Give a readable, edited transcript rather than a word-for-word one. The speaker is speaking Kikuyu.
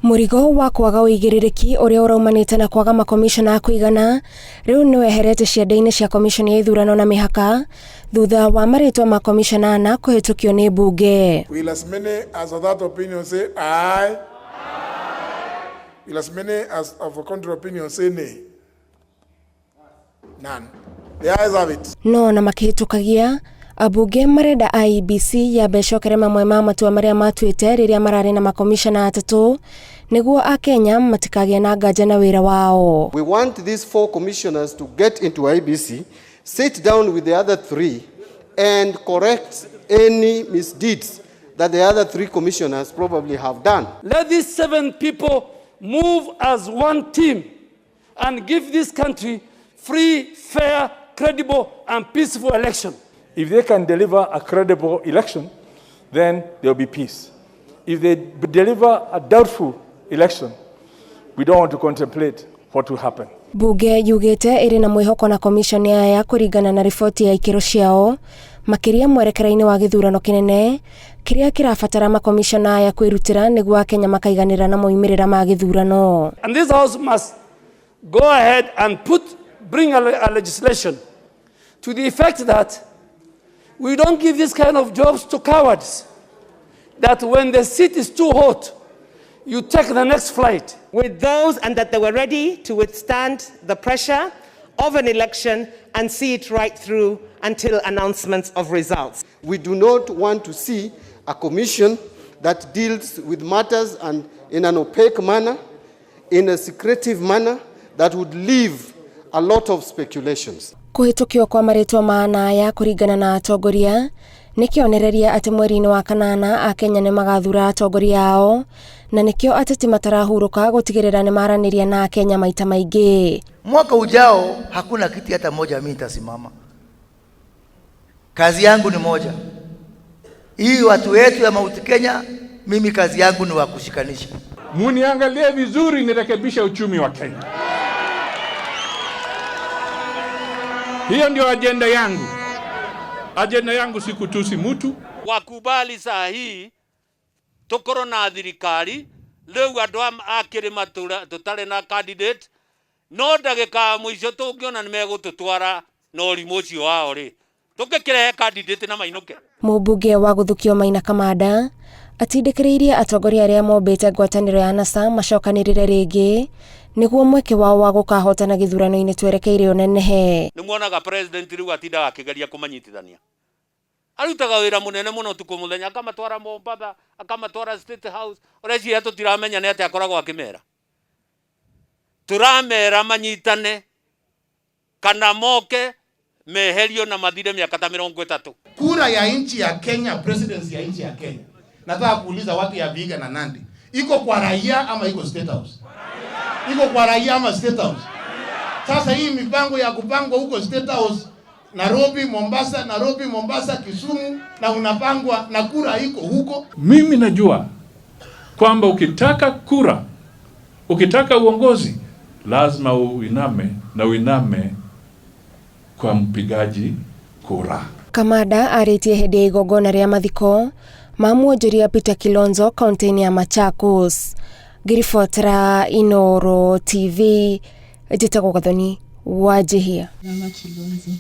Mũrigo wa kwaga ũigĩrĩrĩki ũrĩa ũraumanĩte na kwaga makomishona a kũigana rĩu nĩ weherete ciande-inĩ cia komishoni ya ithurano na mĩhaka thutha wa marĩtwa ma komishona ana kũhĩtũkio nĩ mbunge. Will as many as of that opinion say aye? Will as many as of a contrary opinion say nay? None. The ayes have it. No na makĩhĩtũkagia ambunge marenda IEBC yambe ĩcokere mamwe ma matua marĩa matuĩte rĩrĩa mararĩ na makomishona atatũ nĩguo akenya matikagĩe na nganja na wĩra wao. We want these 4 commissioners to get into IEBC, sit down with the other 3 and correct any misdeeds that the other 3 commissioners probably have done. Let these 7 people move as one team and give this country free, fair, credible and peaceful election. If they can deliver a credible election, then there will be peace. If they deliver a doubtful election, we don't want to contemplate what will happen. Bunge yugĩte ĩrĩ na mwĩhoko na commission aya kũringana na riboti ya ikĩro ciao makĩria mwerekera-inĩ wa gĩthurano kĩnene kĩrĩa kĩrabatara makomishona aya kwĩrutĩra nĩguo Akenya makaiganĩra na moimĩrĩra ma gĩthurano. And this house must go ahead and bring a legislation to the effect that we don't give this kind of jobs to cowards, that when the seat is too hot, you take the next flight. With those, and that they were ready to withstand the pressure of an election and see it right through until announcements of results. We do not want to see a commission that deals with matters and in an opaque manner, in a secretive manner that would leave a lot of speculations. Kũhĩtũkio kwa marĩtwa ma anaya kũringana na atongoria nĩ kĩonereria atĩ mweri-inĩ wa kanana Akenya nĩ magathura atongoria ao na nĩkĩo ateti matarahurũka gũtigĩrĩra nĩ maranĩria na Akenya maita maingĩ. Mwaka ujao hakuna kiti hata moja mimi nitasimama. Kazi yangu ni moja. Hii watu wetu ya Mount Kenya, mimi kazi yangu ni wa kushikanisha. Muniangalie vizuri nirekebishe uchumi wa Kenya. Hiyo ndio agenda yangu. Agenda yangu si kutusi mtu. Wakubali saa hii tukorwo na thirikari riu andu a kirima tutare na candidate no ndagika ya muico tungiona ni megututwara na urimu ucio wao ri tukikirehe candidate na mainuke. Mũmbunge wa gũthukio Maina Kamanda atindĩkĩrĩirie atongoria arĩa mombĩte ngwatanĩro ya NASA macokanĩrĩre rĩngĩ nĩguo mweke wao wa gũkahotana gĩthurano-inĩ twerekeire ũnenehe. Nĩ muonaga president rĩu atindaga akĩgeria kũmanyitithania. Arutaga wĩra mũnene mũno ũtukũ mũthenya, akamatwara Mombatha, akamatwara State House. Ũreciria tũtiramenya nĩ atĩa akoragwo akĩmera. Tũramera manyitane kana moke meherio na mathire mĩaka ta mĩrongo ĩtatũ. Kura ya nchi ya Kenya, presidency ya nchi ya Kenya. Nataka kuuliza watu ya Vihiga na Nandi, iko kwa raia ama iko State House? Iko kwa raia ama State House? Sasa hii mipango ya kupangwa huko State House, Nairobi, Mombasa, Nairobi, Mombasa, Kisumu, na unapangwa na kura iko huko. Mimi najua kwamba ukitaka kura, ukitaka uongozi, lazima uiname na uiname kwa mpigaji kura. Kamanda arĩtie hĩndĩ ya igongona rĩa mathiko ma mwonjoria Peter Kilonzo kaunti-inĩ ya Machakos. Ngĩribotera Inooro TV, njĩtagwo Gathoni Wanjihia. Mama Kilonzo.